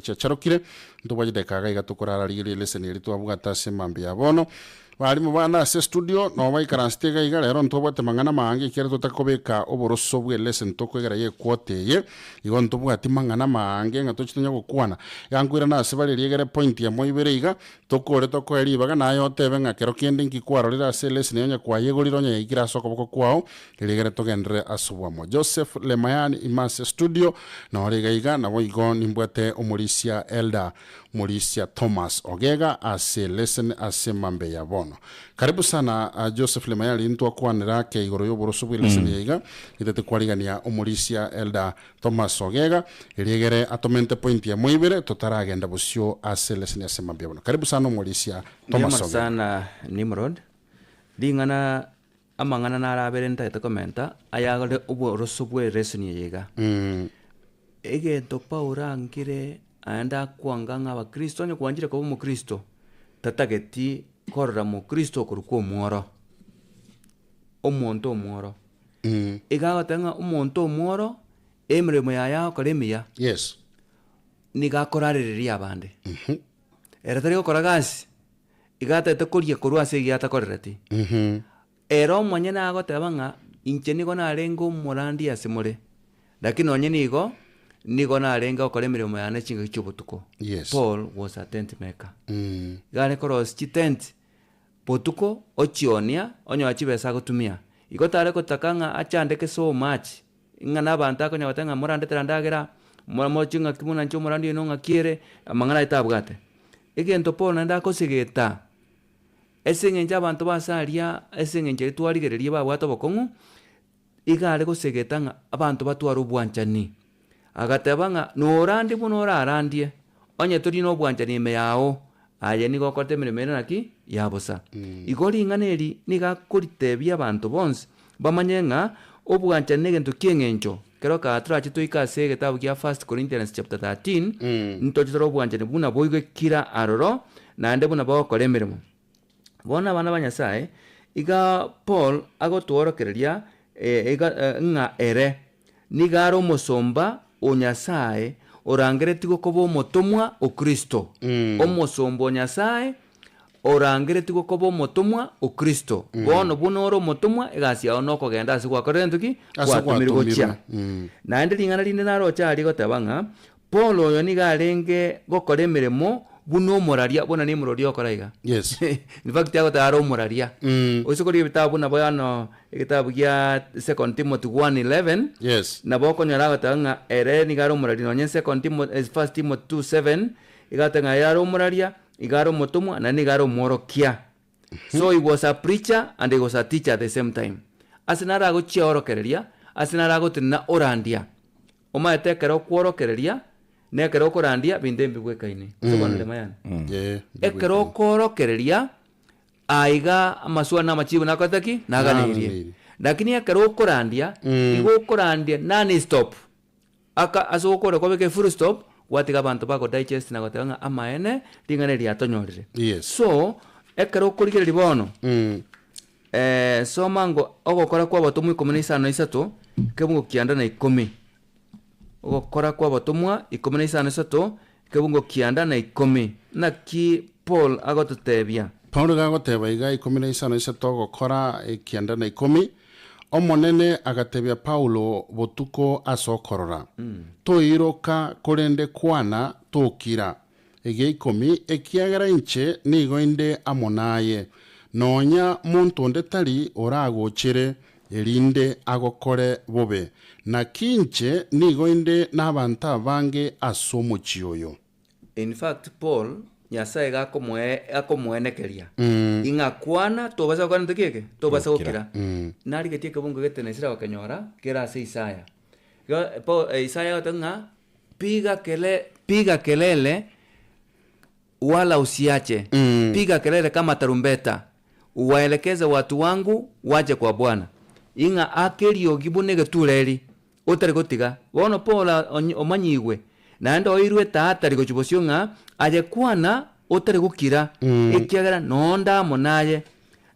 Chiacharokire, ntobwate chidakika iga iga tokorararigereria eleseni eria twabwate ase mambia ya bono. Barimu bane ase estudio nabo baikaransete iga iga rero ntobwate mang'ana maange ekiagera totake kobeka oboroso bwe eleseni tokoegera ya equota eye, igo ntobwati mang'ana maange ng'a tochi tonya gokwana. Iga nkoirana ase bare riegere point emo ibere iga, tokore tokoe ribaga naye otebe ng'a kero kende nki kwarorire ase eleseni onye kwayegorire onye yaikire ase okoboko kwao, Riria togenderere ase oboamo. Joseph Lemayan ime ase studio nore iga iga naboigo nimbwate omorisia Elder Morisia Thomas Ogega ase lesson ase mambe ya bono. Karibu sana Joseph Lemayan riria ntwakwanera ake igoro y'oboroso bwe lesson eye iga nitete kwarigania omorisia Elder Thomas Ogega erio egere atomente point emo ibere totaragenda bosio ase lesson ase mambe ya bono. Karibu sana omorisia Mbuya Thomas mono Ogega. sana Nimrod, ring'ana Amang'ana narabere ntagete komenta, ayagore oboroso bw'eresoni eye iga. Egento Paulo ankire aende akwanga ng'a abakristo onye kwanchire koba omokristo, tatageti korora mokristo okorokwa omworo, omonto omworo. Iga agoteba ng'a omonto omworo, emeremo yaye agokora emiya, Yes. nigo akorarereria abande. Ere tari gokora gasi. Iga atagete koria korwa ase egia atakorereti. Ere omonyene agoteba ng'a inche nigo narenge omorandi ase more, lakini nonye nigo, nigo narenge gokora emeremo yane chingaki chia obotuko. Yes. Paul was a tent maker. Iga are korosia chitent botuko, ochionia, onyora chibesa agotumia. Igo tare gotaka ng'a achandeke so much, ng'a na abanto akonya goteba ng'a morandetera ndagera, mora moche ng'aki buna inche omorandi oino ng'aki ere, amang'ana aye tabwate. Egento Paulo naende akosegeta, ase eng'encho abanto b'ase aria, ase eng'encho eria twarigereria babwate obokong'u, iga are gosegeta ng'a abanto batware obwanchani. Agateba ng'a norandie buna orarandie, onye tori na obwanchani ime yao, aye nigo okorete emeremo ere naki? Ya bosa. Igo ring'ana eri nigo akoritebia abanto bonsi, bamanye ng'a obwanchani negento ki'eng'encho. Kero kaa torache toike ase egetabu gia First Corinthians chapter 13, ntoche tore obwanchani buna boigo kira aroro, naende buna bagokora emeremo. Bono abana ba Nyasae, iga Paul agotworokereria iga ng'a ere nigo are omosomba o Nyasae orangeretigwe koba omotomwa o Kristo. Omosomba o Nyasae Orangeretigwe koba omotomwa o Kristo. Bono buna ore omotomwa, egasi yao nokogenda ase gwakorire gento ki? Ase Gwatomirwe gochia. gwatomirwe. Naende ring'ana rinde naroche aria rigoteba ng'a Paulo oyo nigo arenge gokora emeremo buna omoraria, buna Nimrodi okora iga. Yes. In fact agoteba are omoraria. Ose korigia ebitabu buna bono egetabu gia Second Timothy 1:11, Yes. nabo okonyora agoteba ng'a ere nigo are omoraria nonye Second Timothy, First Timothy 2:7, iga agoteba ng'a ere are omoraria, Iga are omotomwa naende nigo are omworokia. So he was a preacher and he was a teacher at the same time. Ase naro agochiaorokereria, ase naro agotenena orandia. Omanyete ekero okworokereria na ekero okorandia binto mbibwekaine. Gose bono rema yane. Yeah, Ekero okoorokereria, aiga amaswali na amachibu nakorete ki? Naganeirie. Naganeirie. Lakini ekero okorandia, igo okorandia non stop. Aka ase ogokora kwabeka efull stop, gwatiga abanto bago digest na goteba ng'a amaene ring'ana eri riatonyorire. Yes. So, ekero okorigereria bono, eh, soma ngo ogokora kwa abatomwa ikomi na isano na isato, kebungo kianda na ikomi. Ogokora kwa abatomwa ikomi na isano na isato, kebungo kianda na ikomi. Naki Paul agototebia? Paulo iga agoteba iga, ikomi na isano na isato ogokora ekianda na ikomi, Omonene agatebia Paulo botuko ase okorora, Toiroka, korende kwana, tokira. Egia ikomi, ekiagera inche nigo inde amo naye, nonya monto onde tari oragochere, erinde agokore bobe. Naki inche nigo inde nabanto abange ase omochie oyo. In fact Paul Nyasaye iga akomoe akomoenekeria ing'a kwana tobasa gokora nto ki eke? Tobasa gokira. Narigetie ekebungo gete naisire gokenyora kere ase Isaya. Igo Paul Isaya agoteba ng'a piga kele piga kelele wala usiache, piga kelele kama tarumbeta, uwaelekeze watu wangu wache kwa Bwana. Ing'a aka eriogi buna egetureri, Otari gotiga. Bono Paulo omanyigwe, naende oirwe etaatari gochia bosio ng'a aye kwana otari gokira, ekiagera nonde amo naye,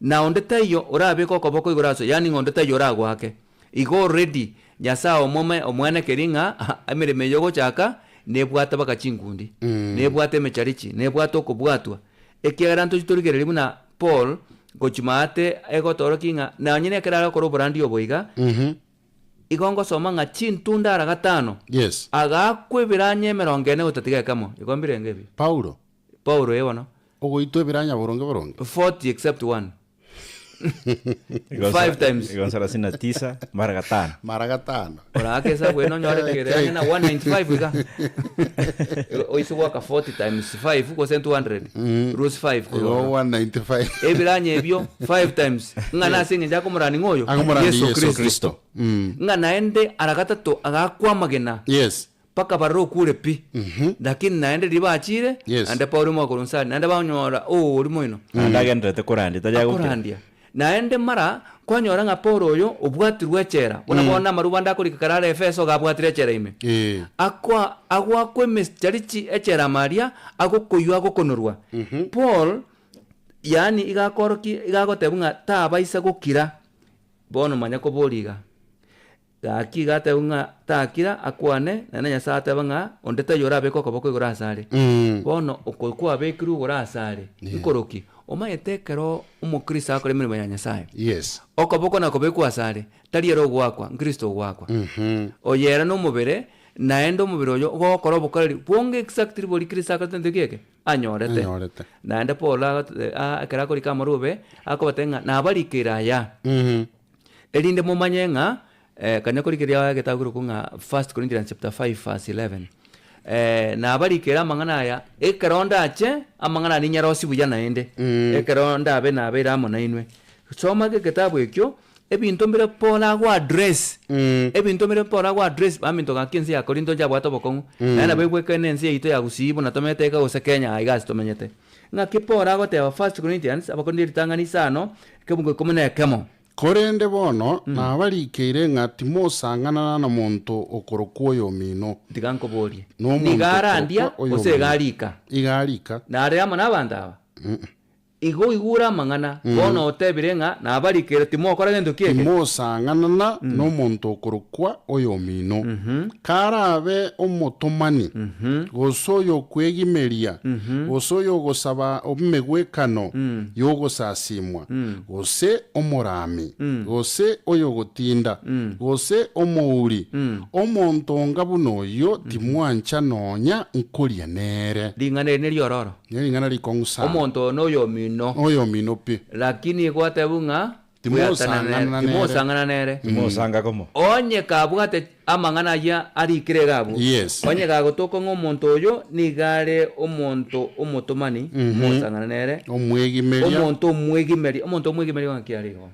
na onde taiyo orabeke okoboko igoro asore, yaani ng'a onde taiyo oragoake. Igo already Nyasae omome omwenekerie ng'a emeremo eye ogochaka Nebwate baka chinkundi, nebwate emecharichi, nebwate okobwatwa, ekiagera ntochi torigereria buna Paul gochia maate egotorokia ng'a nonye nekero are gokora oborandia obo iga, igo ngosoma ng'a chintunda ara gatano, Yes. agaakwa ebiranya emerongo ene gotatiga ekemo, igo mbirenge ebio. Paulo. Paulo eh bono. Ogoitwa ebiranya boronge boronge. 40 except one. Five times. Igo 39 mara gatano. Mara gatano. Orake esabu eye nonyore kere ang'e na 195 iga. Oise goaka 40 times 5 gose 200 rusi 5 Igo korwa. 195. Ebiranya ebio 5 times ng'a nase eng'encho akomorani ng'a oyo Akomorani Yeso Yeso Kristo. Kristo. Ng'a naende ara gatato agakwa amagena. Yes. Mpaka barore okure pi. Lakini naende riria bachiire, Yes. naende Paulo oimoka korwa inse aria, naende banyora oo oria moino. Naende agendererete korandia, tari agokira. Akorandia. Naende mara kwanyora ng'a Paulo oyo obwatirwe echela, buna bono amarube ande akorika kare are Efeso iga abwatire echela ime. Eh. Akoa agoakwa emecharichi echela ime aria, agokoywa agokonorwa. Paul, yaani iga akorokia iga agoteba ng'a tabaisa gokira, bono manya koboria iga. Gaki iga atebe ng'a takira akwane, naende Nyasae ateba ng'a onde taiyo orabeke okoboko igoro asare. Bono oko kwabekirwe igoro asare, nkoroki? Omanyete ekero omokristo agokora emeremo ya Nyasae, Yes. okoboko nakobekwa asare, tari ere ogoakwa, nkristo ogoakwa. Oyo ere nomobere, naende omobere oyo ogokora obokoreri bonge exactly boria Kristo akorete ntoki eke? Anyorete. Anyorete. Naende Paulo agote a ekero akorika amarube, akobatebia ng'a nabarikeire aya. Erinde momanye ng'a, kanya korigereria egetabu kerokwo ng'a First Corinthians chapter 5 verse 11, nabarikere amang'ana aya, ekero ndache, amang'ana aya ninyarosie buya naende, ekero ndabe nabeire amo nainwe. Soma egetabu ekio, ebinto mbire Paul ago address, ebinto mbire Paul ago address, baminto gaki ense ya Korinto nchabwate obokong'u, naende nabo ebwekaine ense yaito ya Gusii buna tomenyete iga gose Kenya aiga ase tomenyete. Ng'aki Paul agoteba First Corinthians, Abakorinto ritang'ani isano, ekebungo ikomi na ekemo. Korende bono nabarikeire ng'a timosang'anana nomonto okorokwa oyomino. Tiga nkoborie, Nomonto nigo arandia okorokwa gose oyomino. iga arika? Iga arika. Nare amo nabanto aba? Igo oigure amang'ana, bono otebire ng'a nabarikeire timokora gento ki eke? Timosang'anana nomonto okorokwa oyomino, karabe omotomani, gose oyokwegimeria, gose oyogosaba emegwekano y'ogosasimwa, gose omorami, gose oyogotinda, gose omouri, omonto onga buna oyio timwancha nonya nkoria nere. Ring'ana eri neriororo. Nering'ana rikong'u sana. Omonto oyo noyomino. Noyomino pi. Lakini igo atebwe ng'a Timosang'ana nere. Timosang'ana nere. Timosanga komo. Onye kabwate amang'ana ayio arikire iga abwo, Yes. onye gagotoka ng'a omonto oyo nigo are omonto omotomani, mosang'ana nere, Omwegimeria. omonto omwegimeria, omonto omwegimeria ng'aki are igo?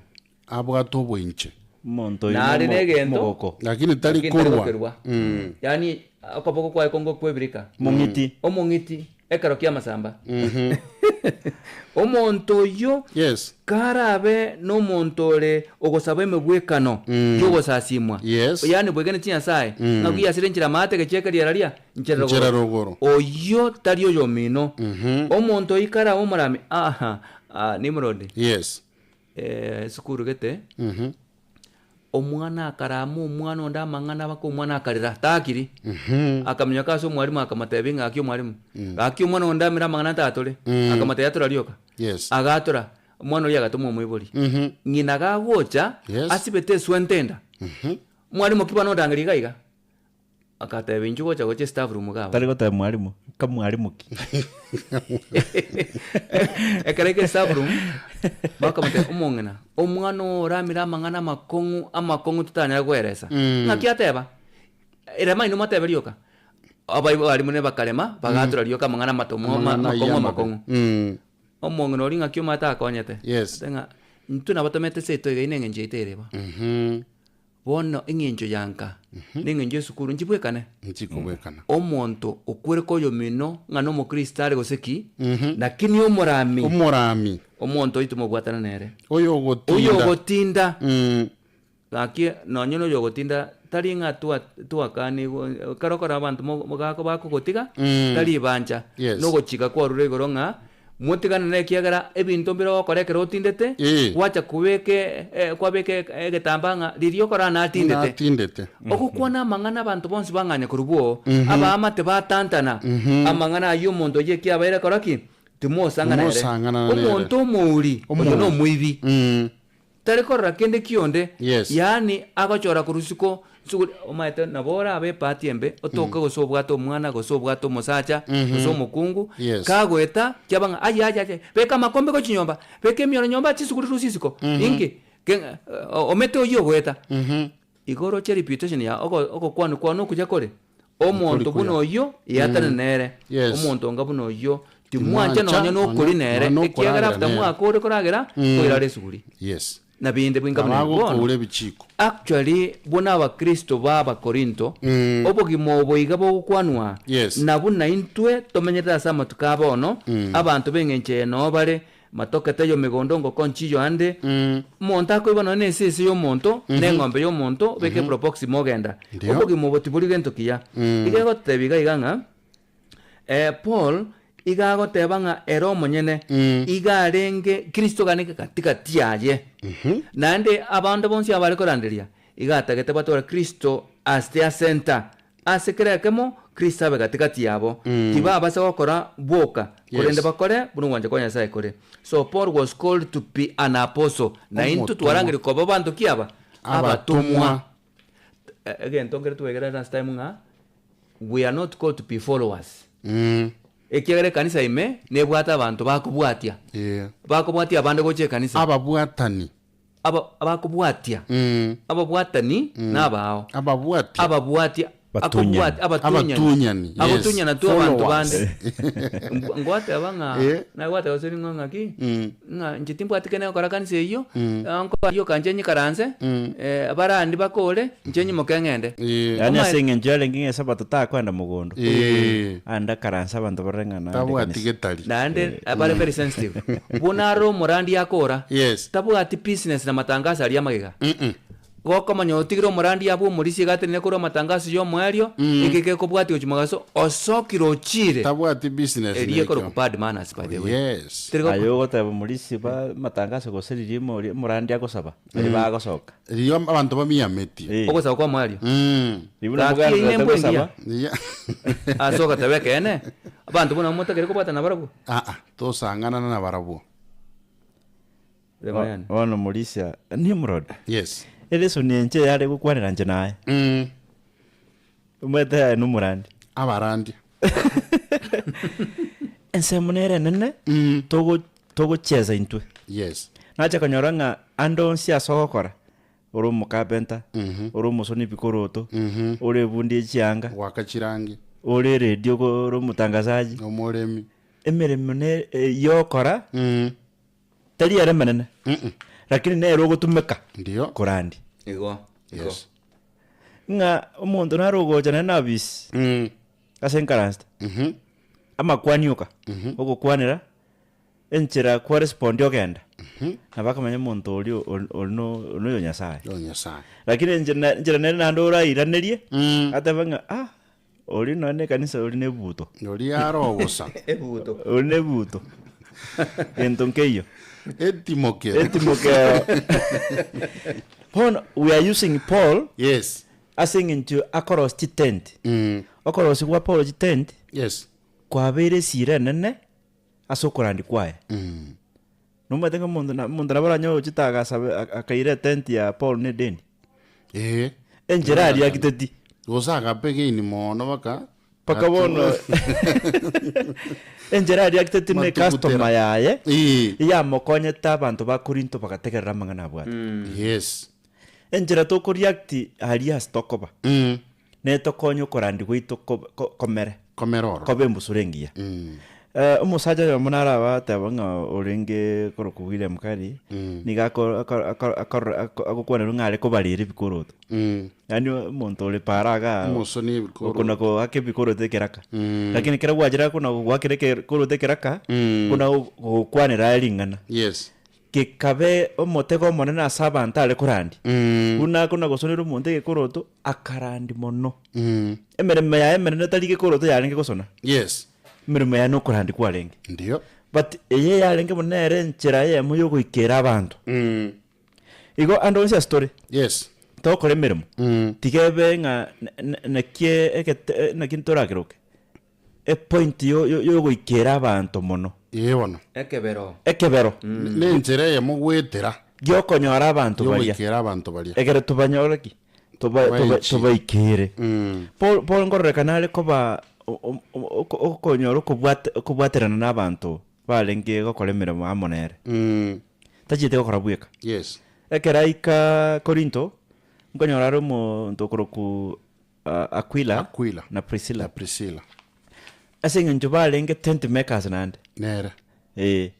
Abwate oboinche. Omonto oyo Nare nomo- negento, omogoko. Lakini tari lakini tari korwa. gokerwa. Yaani okoboko kwaye konga okw'ebirika. Omong'iti. Omong'iti, ekero ki'amasamba. Omonto oyio Yes. karabe nomonto ore ogosaba emegwekano y'ogosasimwa, Yes. yaani bwegene chinyasae, ng'a kwiyasire enchera amaate egechieka riera ria nchera Nchera rogoro, rogoro. oyio tari oyomino. Omonto oyio karabe omorami, aha, ah, Nimrod, Yes. esukuru gete, Omwana akarama omwana onde amang'ana mpaka omwana akarera, takiri. Akaminyoka ase omwalimu akamotebia ng'a gaki omwalimu, gaki omwana onde amere amang'ana ntatore. Akamotebia atora rioka. Yes. Agatora, omwana oria agatoma omoibori. Ng'ina gagocha, Yes. asibete eswenta enda. Omwalimu ki bono ondangeria iga iga? Agateba inchuo gocha gocha estaff room iga abwo. Tari goteba mwalimu, nkamwalimu ki? Ekero aika estaff room, bakamotebia omong'ina, omwana oo oramire amang'ana amakong'u amakong'u totanyara koeresa. Ng'aki ateba? Rema inwe motebe rioka. Abaibori abalimu nere bakarema, bagatura rioka amang'ana amatomo ama- Amang'ana ayio amakong'u amabe. amakong'u. Mm. Omong'ina oria ng'aki omanyete akonyete? Yes. Ate ng'a intwe nabo tomete seito iga ine eng'encho yaito ere igo. Bono eng'encho ya nka, na eng'encho y'esukuru nchibwekane. Nchikobwekana. Omonto okwereka oyomino ng'a nomokristo are gose ki, lakini omorami, Omorami. omonto oyio timobwatana nere. Oyogotinda. Oyogotinda. Mm. Gaki nonye noyogotinda tari ng'a twa twakanigwe ekero okora abanto mo mogako bakogotiga, tari ebancha, Yes. nogochika kwarure igoro ng'a. Motigane nere ekiagera ebinto mbire ogokora ekero otindete, Eh. gwacha kobeka eh, kwabeka egetambaa ng'a riria okora natindete. Natindete. Ogokwana amang'ana abanto bonsi bang'anye korwa bwoo, abaamate batantana, amang'ana ayio omonto oyio eki abaire kora ki? Timosang'ana ere. Timosang'ana nere. Omonto omouri, oyo Omouri. nomoibi. Tari korora kende kionde, Yes. yaani agochora korwa isiko nsuguri omaete nabo orabe ebahati embe otoke gose obwate omwana gose obwate omosacha gose omokungu Yes. kagoeta kiaba ng'a aye aye aye beka amakombe gochia nyomba beka emioro nyomba chisuguri rusia isiko inki ke omete oyio ogoeta igo oroche reputation yao ogo ogokwanwa kwao nokuya kore omonto kuya. buna oyio eatane nere Yes. omonto onga buna oyio timwancha Timwancha nonya nokori nonya nere nonya ekiagera nokoragera after nere. mwakore koragera koirare esuguri Yes. na binde bwinga buna ebi. Bono Abagokoura ebichiko. actually buna abakristo ba abakorinto obogima obo iga bogokwanwa Yes. na buna intwe tomenyerete ase amatuko a bono abanto b'eng'encho eye noo bare Matoke taiyo megondo ngoko nchiyo ande, Omonto akoiba nonya nesese y'omonto, na eng'ombe y'omonto, obeke epropoxi mogenda. Ndio. Obogima obo tibori gento kiya. Iga egototebia iga iga ng'a eh, Paul iga agoteba ng'a ere omonyene iga arenge Kristo iga arenge gatigati yaye. Naende abande bonsi abare koranderia, iga atagete batware Kristo as their center. Ase kera ekemo, Kristo abe gati-gati yabo, tibabasa gokora boka, korende Yes. bakore buna ogwancha kwa Nyasae kore. So Paul was called to be an apostle, na intwe Omotomwa. twarangeria koba abanto ki aba? Abatomwa. Abatomwa. Eh, Egento nkere twegera last time ng'a we are not called to be followers. Mm. Ekiagera ekanisa ime nebwate abanto bakobwatia, Yeah. bakobwatia abande gocha ekanisa. Ababwatani. Aba abakobwatia, ababwatani nabao. Ababwatia. Ababwatia, Batunyani. akobwatia, abatunyani. Abatunyani, yes. Agotunyana tu abanto Followers. bande. Ngwa- Ngwateba ng'a, Eh. nagwateba gose ring'o ng'aki, ng'a inche timbwati kende gokora kanisa eyio, nkoba rioka inche nyikaranse, barandi bakore, inche nyimoke ng'ende. Eh. Yaani ase Omaete- eng'encho yarenge ng'a esabato takoenda mogondo. Eh. Aende akaranse abanto barore ng'a naende Tabwati ekanisa. getari. Naende bare very sensitive. Buna are omorandi akora, Yes. tabwati business na matangaso aria amagega. Gokomanya otigire omorandi abwo omorisia iga atenene korwa amatangaso ya omoerio, eke gekobwatia gochia mogaso, osokire ochire. Tabwati business Eria nekio. ekorokwa bad manners by the way. Yes. Teri goko- Aye ogoteba omorisia ba amatangaso gose riria omori- omorandi agosaba, baria bagosoka. Riria abanto bamiametie. Eh. Ogosaba kwa omoerio. Riria buna Gaki mogendererete eye nembwa engiya. gosaba, Yeah. Ase ogoteba ekeene, abanto buna motakeri kobwatana nabarabwo. Ah, ah, tosang'anana nabarabwo. Rema yane. Bono Morisia, Nimrod, Yes. eresoni enche yare gokwanera inche naye. Mm. Omwete aye nomorandi. Abarandia. Ensemo nere enene Mm. togo togochesa intwe. Yes. Nacha konyora ng'a ande onsi ase ogokora, ore omokapenta, ore omosoni bikoroto, ore ebundi ye chianga, Goaka chirangi. ore eredio ore omotangazaji, Omoremi. emeremo ne eyokora Mm. Tari ere emenene, Mm-mm. lakini nere ogotumeka Ndio. korandia. Igo. Igo. Yes. Ng'a omonto nare ogocha naende na abisi Mm. ase enkaransete, Mhm. amakwani oka, ogokwanera, enchera kwarespondi ogenda, nabo akamanya omonto oria o- ori no ori noyo Nyasaye. Yo Nyasaye. Lakini enchera na enchera nere naende orairanerie, Mm. atebe ng'a ah, Oria nonya na ekanisa oria nebuto. Oria are obosa. Ebuto. Oria nebuto. Gento nkeiyo. Etimokero. Etimokero. Bono we are using Paul Yes. ase eng'encho akorosia chitent. Mm. Okorosia gwa Paul chitent Yes. kwabeire esira enene ase okorandia kwaye. Mm. Nomanyete ng'a omonto na omonto nabo aranyore gochita agasabe akaira etent ya Paul na edeni. Ee. Enchera aria akiteti. Gose agapegeini mono baka Mpaka bono enchera aria akiteti ne Matugutera. customer yaye Ee. eyamokonyete abanto ba Korinto bagategerera amang'ana abwate. Yes. Enchera toko react aria ase tokoba Mm. netokonye okorandia gwaito ko- ko- komere. Komera ororo. Kobe embusuro engiya. Eh, omosacha oyomo nare abateba ng'a orenge korokwa William Carey, nigo ako- ako- ako- akorora ako- agokwanerwa ng'a are kobarera ebikoroto. Yaani omonto ore paara igaa, Omosoni ebikoroto. okona goaka ebikoroto ekeraka. Lakini ekero gwachire akona goakera ekekoroto ekeraka, buna gokwanera aye ring'ana. Yes. Gekabe omotego omonene ase abanto are korandia. Buna akona gosonera omonto egekoroto, akarandia mono. Emeremo yaye emenene tari gekoroto yarenge gosona. Yes. Emeremo yaye nokorandia kwarenge. Ndio. But eye yarenge buna nere enchera eyemo yogoikera abanto. Igo ande onsi ase tore, Yes. togokora emeremo, tiga ebe ng'a naki egete naki ntorakeroke, epoint yo- yo- yogoikera abanto mono. Ee bono. Ekebero. Ekebero. Nenchera eyemo goetera. Giokonyora abanto baria. Yogoikera abanto baria. Ekero tobanyore ki? Toba- toba- Tobaiki. Tobaikere. Paul, Paul nkororekana are koba o- o- o- oko- okonyora okobwate okobwaterana na abanto barenge gokora emeremo amo nere. Tachiete gokora bweka. Yes. Ekero aika Korinto, nkonyora are omonto okorokwa Aquila, Aquila. na Priscilla. Na Priscilla. Ase eng'encho barenge tent makers naende. Nere. Eh.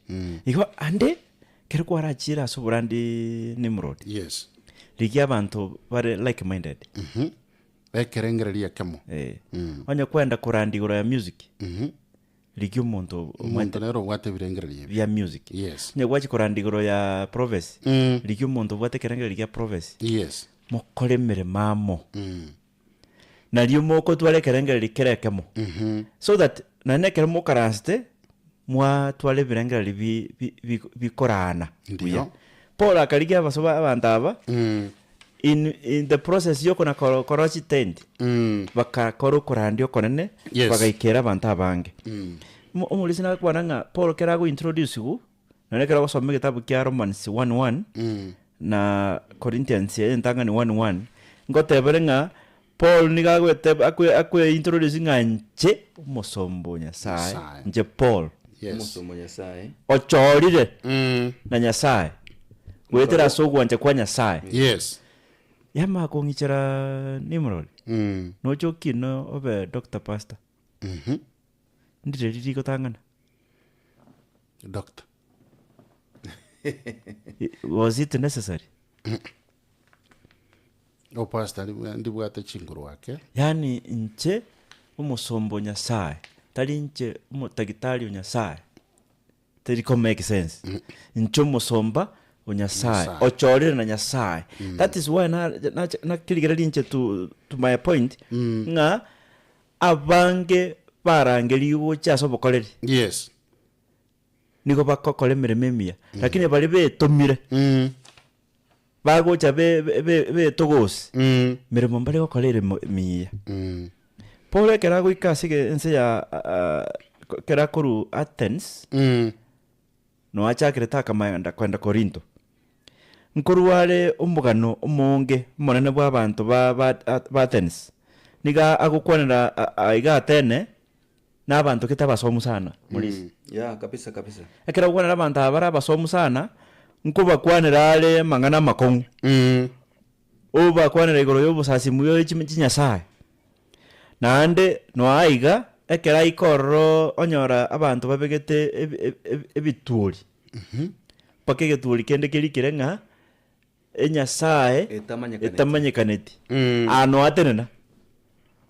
Igo ande, ekero kwarachire ase oborandi Nimrod, Yes. rigia abanto bare like minded. Ekerengererio ekemo. Eh. Onye kwenda koranda igoro ya music, rigia omonto Omonto nere obwate ebirengererio ebi. bia music. Yes. Onye gwachia koranda igoro ya prophecy, rigia omonto obwate ekerengererio gia prophecy. Yes. Mokore emeremo amo. Nario mogotwara ekerengererio kere ekemo. So that naende ekero mokaransete, mwatwara ebirengererio bi- bi- bi- bikoraana buya. Ndiyo. Paul akarigia abaso ba abanto aba, in, in the process yokona koro- koroa chitent, bakakora okorandia okonene, Yes. bagaikera abanto abange. Omo- Omorisia nagokwana ng'a Paul ekero agointroduce gu, Nonya ekero ogosoma egetabu kia Romans 1:1 na Corinthians entang'ani 1:1, ngotebere ng'a Paul nigo agoeteba akwe akweintroduce ng'a inche omosomba o Nyasaye, Nyasaye. inche Paul, Yes. Omosomba o Nyasaye. ochorire na Nyasaye, goetera ase ogwancha kwa Nyasaye. Yes. Yamanya kong'ichera Nimrod, noche okine obe doctor pastor. Ndire riria rigotang'ana. Doctor. Was it necessary? O pastor ndibwate chinguru ake. Yaani inche omosomba o Nyasaye, tari inche omotagitari o Nyasaye, teri ko make sense. Inche omosomba o Nyasaye, Nyasaye. ochorire na Nyasaye. That is why na- na- nakirigereria inche to, to my point, ng'a Abange barangerigwe gocha ase obokoreri. Yes. Nigo bagokora emeremo emiya, lakini baria betomire, bagocha be- be- be- betogosi, meremo mbare gokora ere mo- emiya. Paul ekero agoika ase ege- ense ya ekero akorwa Athens, Noachakerete akamagenda kwenda Korinto. Nkorwa are omogano omonge omonene bw'abanto ba ba Athens. Nigo agokwanera aiga Athene na abanto gete abasomu sana Maurice. Yeah, kabisa kabisa. Ekero agokwanera abanto aba bare abasomu sana, nkobakwanera are amang'ana amakong'u. Obakwanera igoro y'obosasimu bwe chinyasae. Naende noa aiga, ekero aika ororo onyora abanto babegete ebituori, mpaka egetuori kende kerikire ng'a enyasae etamanyekaneti. Aa noa atenena,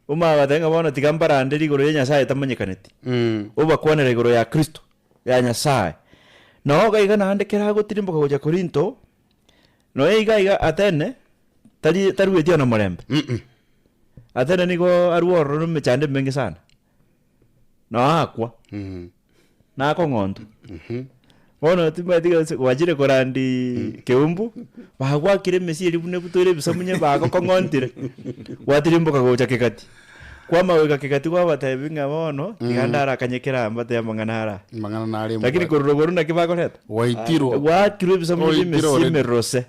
omanye goteba ng'a bono tiga mbarandere igoro ya enyasae etamanyekaneti, obakwanera igoro ya Kristo, ya Nyasae. Noo iga iga naende ekero agotirimboka gochia Korinto, Nonya iga iga Athene tari tarueti ona morembe. Athene nigo arue ororo nemechando emenge sana. Nonya akwa. Nakong'ontwa. Bono timanyeti gose gwachire korandi keumbu, bagwakire emesie eria buna ebutoire ebisamunye bagokong'ontire, gwatirimboka gocha kegati. Kwama goika kegati kwabatebia ng'a bono, tiga ndarakanye kera mbate amang'ana ara. Amang'ana nare Lakini mbwate. korwa rogoro naki bakoreta? Gwaitirwe. Gwakirwe ebisamunye Oitirwe bia emesie already. emerose.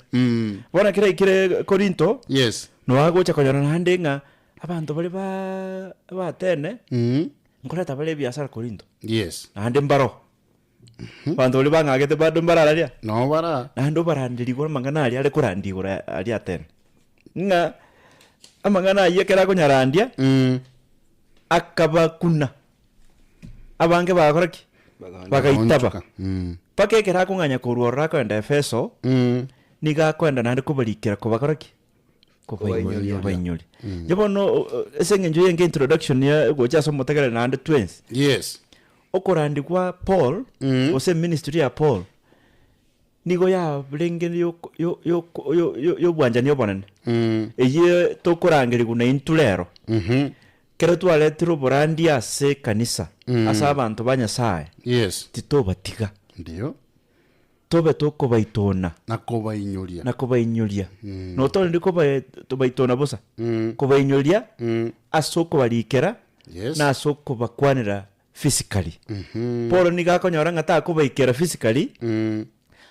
Bono ekero aikire Korinto, Yes. noagocha konyora naende ng'a abanto baria ba b'Athene, nkoreta bare ebiasara Korinto. Yes. Naende mbaro. Abanto baria bang'agete bado mbararia. Nabo bara. Naende obaranderie igoro amang'ana aria are korandia igoro aria Athene. Ng'a amang'ana ayio ekero akonyarandia, akabakuna. Abange bagakora ki? Bagaitaba. Mpaka ekero akong'anya korwa ororo akoenda Efeso, nigo akoenda naende kobarikera kobakora ki? Kobainyoria. Kobainyoria. Inche bono o- o- ase eng'encho ya introduction ya gocha ase omotegereri naende twensi, Yes. okorandia kwa Paul, gose eministry ya Paul, nigo yarenge yoko- yo- yoko- yo- yo- yobwanchani obonene, eyio tokorangerigwa naintwe rero. Kero twaretire oborandia ase ekanisa, ase abanto ba Nyasae, Yes. titobatiga. Ndiyo. Tobe tokobaitona. Na kobainyoria. Na kobainyoria. Notorende koba tobaitona bosa. Kobainyoria ase okobarikera Yes. na ase okobakwanera physically. Paulo nigo akonyora ng'a takobaikera physically,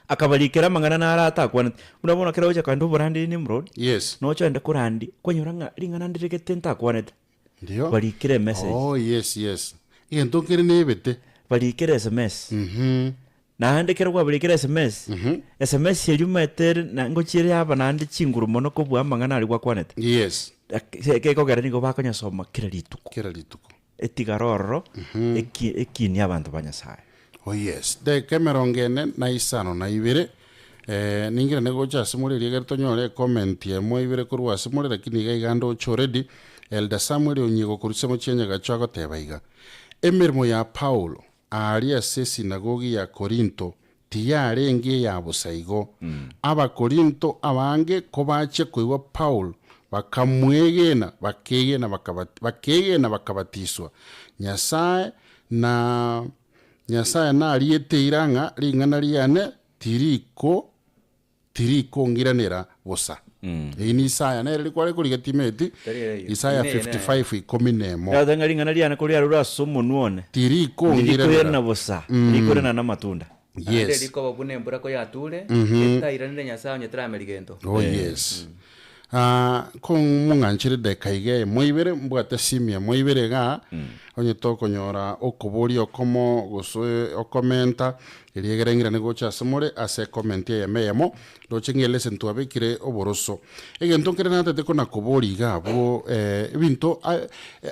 akabarikera amang'ana naro atakwanete. Buna bono ekero ogocha kogenda oborandi Nimrod, Yes. noche ogende korandia, kwanyora ng'a ring'ana ndiregete ntakwanete. Ndiyo. Barikere emessage. Oh, yes, yes. Egento nkere nebete. Barikere sms. Naende ekero kwabarikere sms, sms eria omanyete ere na ngochia ere yaba naende chinguru mono kobua amang'ana aria gwakwanete. Yes. Gekogera nigo bakonyasoma kera rituko. Kera rituko. Etigare ororo, eki ekiinie abanto ba Nyasae. Oh yes, dakika emerongo ene na isano na ibere, eh, ningirane gocha ase more erio egere tonyore ecomment emo ibere korwa ase more lakini iga iga ndoche already Elder Samuel Onyiego korwa chinsemo chia Nyagacho agoteba iga, Emeremo ya Paulo aaria ase esinagogi ya Korinto tiyarenge eya bosa igo. Abakorinto abange kobachia koigwa Paulo, bakamwegena, bakegena bakabati, bakegena bakabatiswa. Nyasae na Nyasae nariete eira ng'a ring'ana riane tiriko tirikong'iranera bosa. Eyio ni Isaya nere rikware korigia timeti, Tari ere eyio. Isaya Ine eye nere. 55 ikomi nemo. Yateba ng'a ring'ana riane koriarure ase omonwa one, Tirikong'iranera. tirikoirana bosa, rikoirana namatunda. Naende Yes. rikoba buna embura koyature, etairanire Nyasae onye terameri gento. Oh yes. Ah, ko mong'anchere edakika iga emo ibere, mbwate simu emo ibere igaa, onye tokonyora okoboria okomo gose okomenta, erio egere ng'irane gocha ase more ase ecomment eyemo eyemo, ndoche ng'a elesson twabekire oboroso. Egento nkere natete kona koboria iga abwo ebinto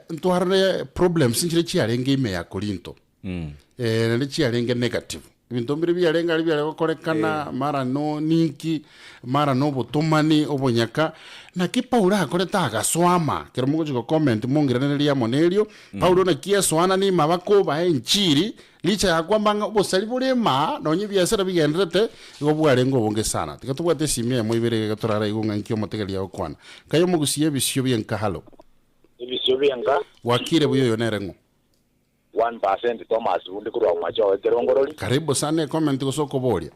ntwarore problems nchire chiarenge ime ya Korinto. Naende chiarenge negative. Ebinto mbire biarenge aria biare gokorekana, mara no ninki, mara na obotomani, obonyaka. Naki Paulo akorete agasoama, ekero mogochia gocomment mongiranererie amo nerio, Paulo naki esoana nime abakobae enchiri, licha ya kwamba ng'a obosari bore imaa, nonye ebiasara bigendererete, igo bwarenge obonge sana. Tiga tobwate esimi eyemo ibere iga toraraigwe ng'a nki omotegereria agokwana. Nkai omogusia ebisio bi'enka halo. Ebisio bi'enka. Gwakire buya oyo nere ng'o? 1% Thomas Bundi korwa Omochie o Ekerongorori. Karibu sana ecomment gose okoboria.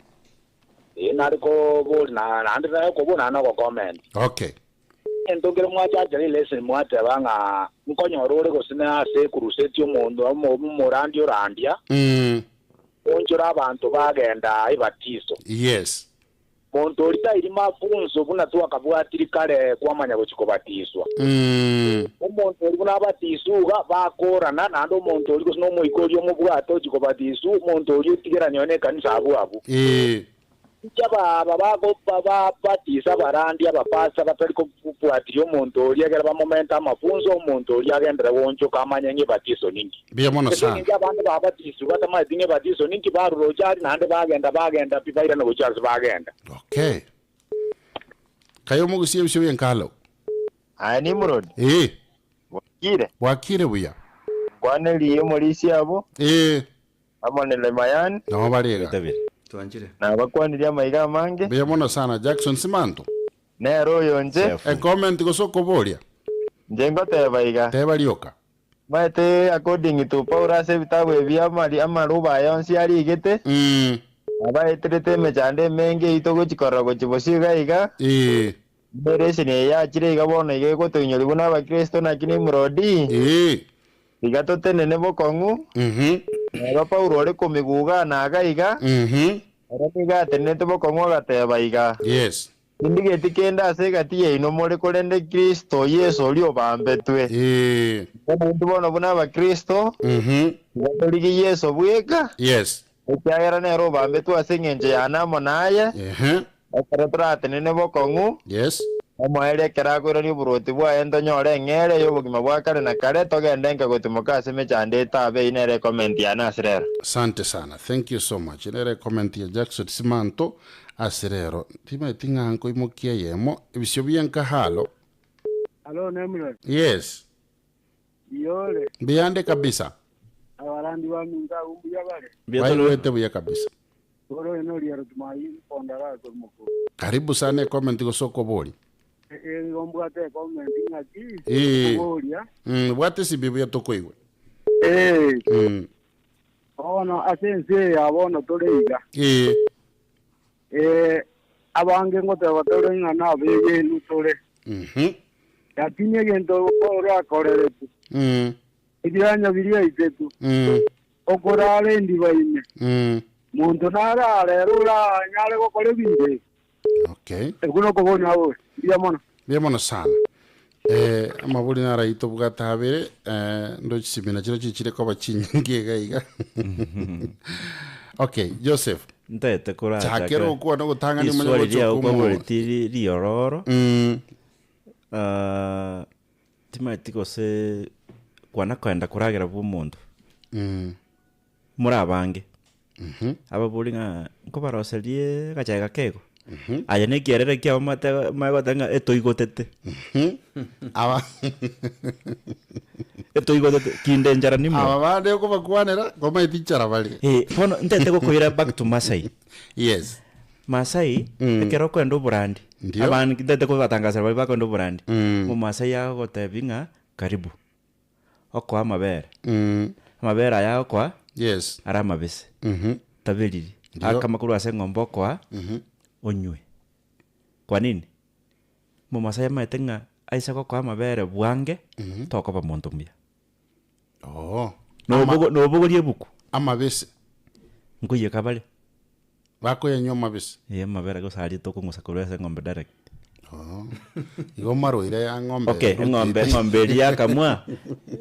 Ee nare koboria na naende nare okoboria naende ogocomment. Okay. Egento nkere mwachachera elesson mwateba ng'a nkonyora ore gose na ase ecrusade omonto omo omorandia orandia, onchore abanto bagenda ebatiso. Yes. Monto oria tairi mafunso buna twakabwatiri kare kwamanya gochia kobatiswa. Omonto oria buna abatiswe iga, bakorana, naende omonto oria gose nomoika oria omobwate ochia kobatiswa, omonto oria otigerania oye nekanisa abwo abwo. Inche aba babatisa abarandia, abapastor batari kobwatiria omonto oria ekero bamomente amafunso, omonto oria agenderere goonchoka amanye ng'a ebatiso ninki. Mbuya mono Ase sana. engencho abande babatiswe batamaeti ng'a ebatiso ninki, barure gochia aria, naende bagenda, bagenda pi, bairane gochia ase bagenda. Okay. Kaye omogusie ebisio bienkalo. Aye Nimrod, Ee, bwakire? bwakire buya. Nkwanerie omorisia abo, Ee, amo ne Lemayan, nabo bare iga. David. Twanchire. nabakwanirie amaiga amange, Mbuya mono sana Jackson Simanto. nere oyo inche, Chef. Ecomment gose okoboria. inche ngoteba iga. Teba rioka. Omanyete according to Paulo ase ebitabu ebi amari amaruba aya onsi arigete, abaeterete emechando emenge eyio togochi korora gochia bosio iga iga, Generation eye yachire iga bono iga egotoinyoria buna abakristo naki Nimrodi, tiga totenene bokong'u, neba Paulo ore komigugana iga iga, ere nigo atenenete bokong'u agateba iga, Tindigeti kende ase egati yaino more korende Kristo Yeso oria obambetwe. Bono intwe bono buna Abakristo, tiga torigie Yeso bweka, ekiagera nere obambetwe ase engencho yane amo naye, ekero toratenene bokong'u, omoerio ekero akoirania oboruoti bwaye ntonyore eng'eria y'obogima bwa kare na kare, togende nka gotimoka ase emechando etabe. Eyio nere ecomment yane ase rero. Asante sana, thank you so much. Nere ecomment ya Jackson Simanto Ase rero, timaeti ng'a nkoimokia eyemo, ebisio bi'enka halo. Alo Nemrod, Yes. mbuya ore? Mbuya nde kabisa. Abarandi baminto abwo mbuya bare? Mbuya tore. Baigwete buya kabisa. Ore oyo noria Ruth Mai Mponda gakorwa Mokoro. Karibu sana ecomment gose okoboria. Igo mbwate ecomment ng'aki Eh. okoboria. Mm, bwate esimi buya tokoigwe. Eh, Mm. bono ase ense eye ya bono tore iga. Eh. Eh, abange ngoteba tore ng'a nabegenu tore. Mhm. Lakini egento Paulo akoreretu, Mm. ebianya biria aitetu, Mm. okorara endiba ime, Mm. monto narare ere oranyare gokora ebinto ebi. Okay. Ekwo nokoboria nabo, mbuya mono. Mbuya mono sana. Eh, amabori naro tobwate abere eh, ndo chisimina chiro chichire koba chinyinge iga iga. Okay, Joseph. Ntaete korachake Chakera okwana ogotang'ani omanye Riswali gocha riao okomo. kwaboreti ri- riororo Mm. Ah, timaeti gose kwana koenda koragera bwa omonto Mm. More abange, ababori ng'a nkobaroserie agachae gakego, aye na ekiarere kiabo mate manye goteba ng'a etoigotete. Aba Etoigotete, kinde enchara nimo. aba bande okobakwanera komaeti nchara bare. Eh, bono ntete gokoira back to Masai. Yes. Masai, ekero okoenda oborandi, Ndio. abanto ntete kobatangasera baria bakoenda oborandi, Mm. omomasai agogotebi ng'a karibu. Okoa amabere. Mm. Amabere aya agokoa Yes. are amabese, Mhm. taberiri. Ndio. Akama korwa ase eng'ombe okoa, onywe. Kwa nini? Momasai amaete ng'a aise gokoa amabere bwange, tokoba monto muya. Oo. Nobogo- Nobogoria ebuku, Amabese. nkoiyeka bare. Bakoyanywa amabese. Ee, amabere gose aria tokong'usa korwa ase eng'ombe direct. Oo. Igo marwaire ya ng'ombe. Okay, eng'ombe eng'ombe eria yakamwa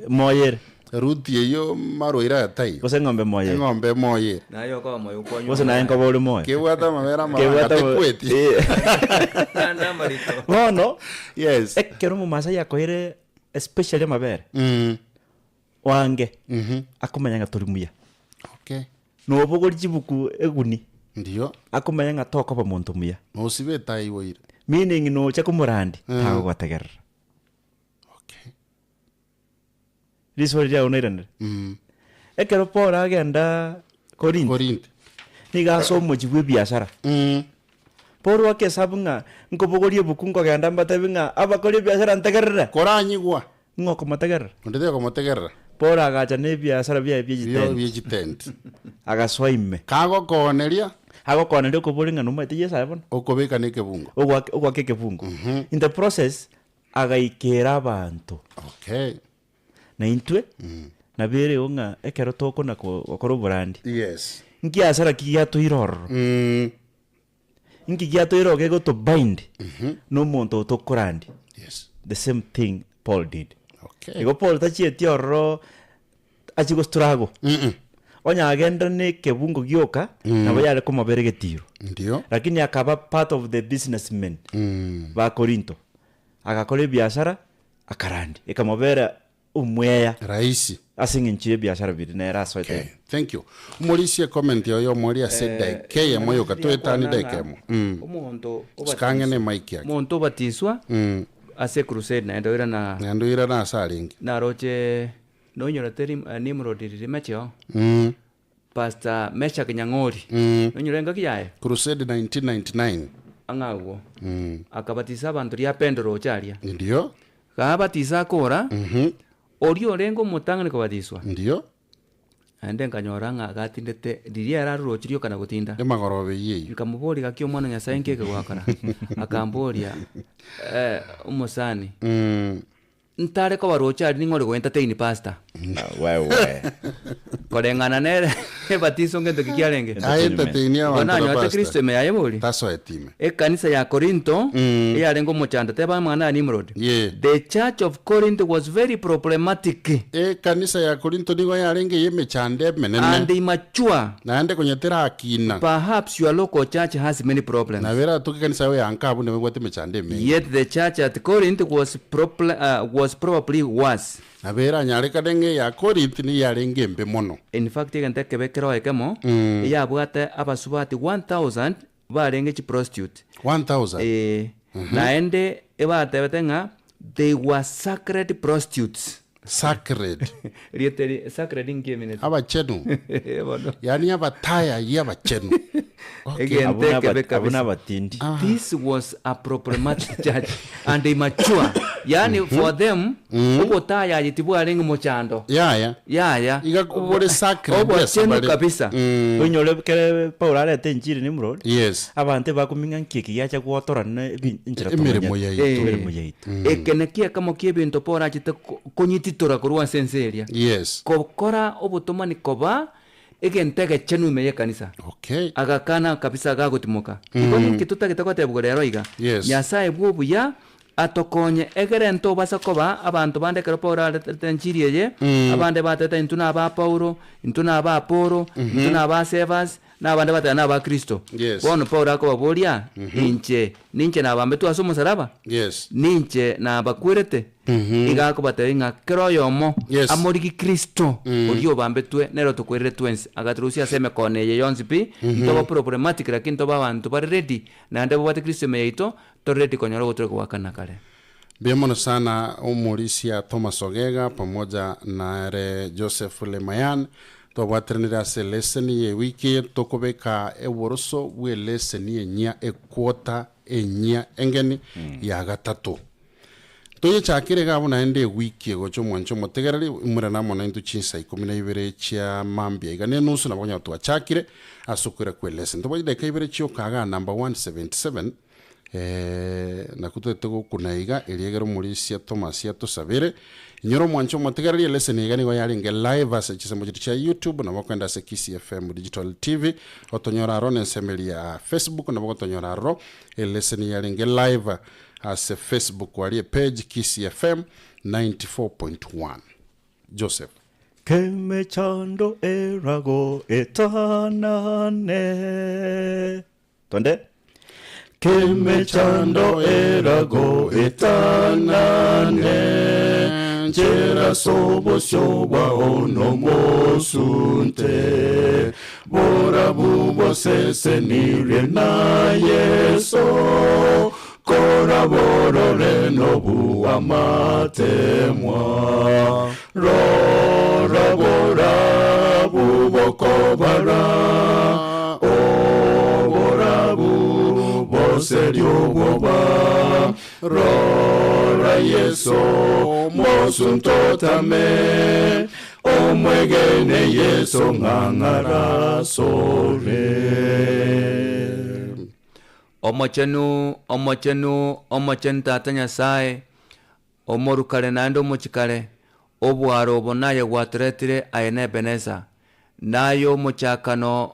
moyere. Ruti eyio marwaire aya taiyo. Gose eng'ombe moyere. Eng'ombe moyere. Naye okoba moyo kwanywa. Gose naye nkoba ore moyo. Kebwate amabere amabanga Kebwate ama- tekweti. Eh. Naende amarito. Bono, Yes. ekero omomasai akoire especially amabere, Mm. oange, Mhm. akomanya ng'a tori muya. Okay. Nobogoria chibuku eguni, Ndiyo. akomanya ng'a tokoba monto muya. Nosibe etaiboire. Meaning nocha komorandi, tagogotegerera. Okay. Riswali riao nairanere. Mm. Ekero Paul agenda Korinth, Korinth. nigo ase omochie bw'ebiasara. Mm. Paul akesabu ng'a nkobogoria ebuku nkogenda mbatebi ng'a abakori ebiasara ntegerere. Koranyigwa. Ng'a okomotegerera. Onde takomotegerera. Paul agacha na ebiasara biaye bie Bio chitenti. bie chitenti. Agasoa ime. Kagokooneria. Agokooneria okoboria ng'a nomaete Yeso aye bono. Okobeka na ekebungo. Ogoaka ogoaka ekebungo. In the process, agaikera abanto. Okay. Na intwe, nabo ere igo ng'a ekero tokona ko- gokora oborandi, Yes. nkiasara ki giatoira ororo? Mm. Inki giatoira ororo gegotobind na omonto oyo tokorandia? Yes. The same thing Paul did. Okay. Igo Paul tachieti ororo achie gostruggle. Mm-mm. Onye agenda na ekebungo gioka, nabo yare komobera egetiro. Ndio. Lakini akaba part of the businessmen Mm. ba Korinto. Agakora ebiasara, akarandia. Ekamobera omweya Rahisi. ase eng'encho y'ebiasara biria nere asoete. Okay. Thank you. Omorisie comment oyo omori ase daika eyemo yoka toetani daika emo. Mm. Omonto Sikange ne mic yake. omonto obatiswa Mm. ase crusade naende oirana Naende oirana ase arenge. naroche nonyorete rim- eh, Nimrod ririmecheo Mm. Pastor Meshack Nyang'ori Mm. nonyore engaki yaye Crusade 1999. ang'e agwo Mm. akabatisa abanto ria pendo roche aria Ndio. Gabatisa akora, Mhm. oria orenge omotang'ani kobatiswa, Ndio. naende nkanyora ng'a gatindete riria ere aruroche rioka na gotinda. Emagoroba eyio eyio. Nkamoboria gaki omwana o Nyasae nki eke gwakora? Akamboria, eh, omosani, Mm. ntare koba roche aria ning'o ore go entertain pastor? Wewe. Koreng'ana nere ebatiso ngento ki kiarenge? Aye entertain Igo abanto na nanyorete pastor. Kristo ime yaye bori. Tasoete ime. Ekanisa ya Korinto Mm. eyarenge omochando, teba amang'ana aya Nimrod. Ye. The church of Corinth was very problematic Ekanisa ya Korinto nigo yarenge ey'emechando emenene. and immature. Naende konya terakina. Perhaps your local church has many problems. Nabo eratoke ekanisa yao ya nka abwo nabo ebwate emechando emenge. Yet the church at Corinth was, proble- uh, was probably worse. Nabo eranyarekane ng'a eya Korinth nigo yarenge embe mono. In fact, egento ekebe kero ekemo Mm. eyabwate abasubati 1000 barenge chiprostitute. 1000. Eh, naende ebatebete ng'a they were sacred prostitutes. Sacred. Rieta eri sacred inki emineti? Abachenu. Bono. Yaani abataya ye abachenu. Okay. Egento Abwo naba- ekebe abwo kabisa. nabatindi. This was a problematic church and immature. Yaani for them obotayayi tibwarenge mochando. Yaya. Yaya. Iga bore sacred Obochenu ase bare. kabisa. Oinyore kere Paulo arete enchiri Nimrod, Yes. abanto ebakoming'a nki eki giacha gwotorana ebi- enchera Emeremo tomanyete. yaito. Emeremo yaito. Eke nakio ekemo ki'ebinto Paulo achete ko- konyititora korwa ase ense eria. Yes. Gokora obotomani koba egento egechenu ime y'ekanisa. Okay. Agakana kabisa gagotimoka. Igo ninki totagete gotebigwa rero iga? Yes. Nyasae bw'obuya atokonye egere ntobasa koba abanto bande ekero Paulo aretete enchiri eye, abande batete intwe naba Paulo, intwe naba Apolo, intwe naba Cephas, na abande bateba naba Kristo. Yes. Bono Paulo akobaboria, Inche ninche nabambetwe ase omosalaba? Yes. Ninche nabakwerete? Iga akobatebia ng'a kera oyomo Yes. amorigie Kristo, oria obambetwe, nere otokwerire twensi, agatorusia ase emekono eye yonsi pi, ntoba problematic lakini tobe abanto bare ready, naende babwate Kristo ime yaito, tore ready konyora ogotoreka gwa kare na kare. Mbuya mono sana omorisia Thomas Ogega pamoja nere Joseph Lemayan twabwateranire ase eleseni ye ewiki eye tokobeka oboroso bwe eleseni enyia equota enyia engeni ya gatato. Toyechakere iga abwo naende ewiki egocha omwanche omotegereri imurana amo naintwe chinsa ikomi na ibere chia mambia iga na enusu nabo okonyora twachakire ase okoira kwe eleseni. Tobwate chidakika ibere chioka igaa number 177 Nakwo toete gokuna iga, erio egere omorisia Thomas atosabere. Inyora omwancho omotegereria lesson iga nigo yarenge live ase chisemo chiria chia YouTube, nabo okogenda ase Kisii FM Digital TV, otonyore aroro na ensemo eria ya Facebook nabo ogotonyora aroro, elesson yarenge live ase Facebook aria epage Kisii FM 94.1. Joseph. Kemechando erago etanane. Twende. Kemechando erago etanane nchera sobosio bwao nomosunte borabu bosesenirie na Yeso kora borore nobu amatemwa rora borabu bokobara Oborabu boseria obwoba, Rora Yeso, mosunto otame, Omwegene Yeso ng'ang'ara asore. Omochenu, omochenu, omochenu Tata Nyasae, omorukare naende omochikare, obwaro obo naye gwatoretire aye na Ebenesa, naye omochakano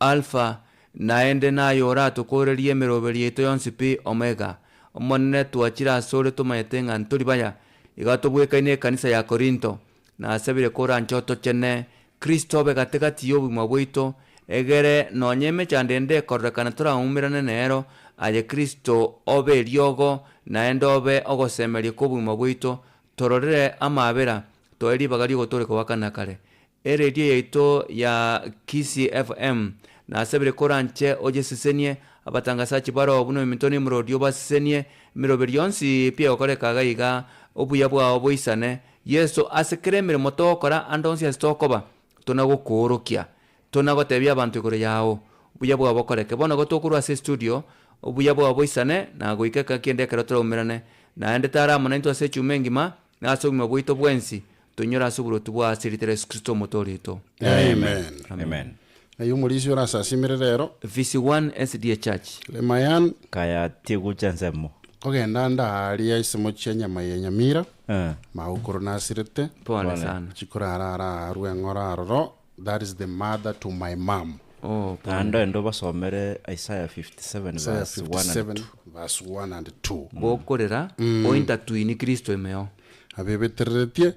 Alfa, naende naye oratokorerie emeroberi yaito yonsi pi, Omega. Omonene, twachire asore tomanyete ng'a ntori baya, iga tobwekaine ekanisa ya Korinto. Nasabire koranche otochene, Kristo obe gati gati y'obogima bwaito, egere nonya emechando ende ekororekana toraumerane nero, aye Kristo obe eriogo, naende obe ogosemeria kw'obogima bwaito, tororere amaabera, toe ribaga ri'ogotooreka gwa kare na kare. Eredio yaito ya Kisii FM nasabire koranche oyesesenie, abatangasachi baroo buna ominto Nimrodi obasesenie, emeroberi yonsi pi egokoreka iga iga, obuya bwao boisane. Yeso, ase kera emeremo togokora ande onsi ase tokoba, tona gokoorokia, tona gotebia abanto igoro yao, obuya bwao bokoreke. Bono igo tokorwa ase estudio, obuya bwao boisane, na goika ekero kende ekero toraumerane. Naende tara amo naintwe ase echuma engima, na ase obogima bwaito bwensi, Tonyore ase oboruoti bwao ase erieta ria Yesu Kristo Omotoori oito. Amen. Amen. Aye omorisia orasasimire rero. VC1 SDA Church. Lemayan. Kaya tigucha ensemo. Kogenda ande aaria isemo chia nyama ya nyamira, Eh. magokoro nasirete, Pole sana. chikorara ara arwe eng'ora aroro, that is the mother to my mum. Oh, pole. Naende oende obasomere Isaiah 57 Isaiah verse 1 and 57 2. verse 1 and 2. Gokorera ointatwini Kristo imeo. Abebetereretie,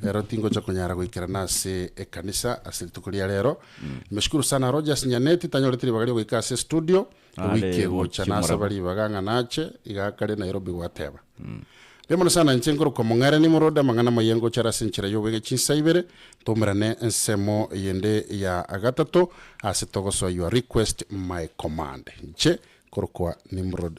ero tingocha konyara goikerana ase ekanisa ase rituko ria rero. Nimeshukuru sana Rogers Nyaneti tanyorete ribaga ria goika ase studio, Are ewiki egocha gochia nasaba morabwo. ribaga ng'a nache, iga kare Nairobi gwateba. Mbuya mono sana inche nkorokwa Mong'are Nimrod, amang'ana amaya ngocha are ase enchera y'obwege chinsa ibere, toumerane ensemo yende ya gatato ase togosoa your request my command. Inche nkorokwa Nimrod.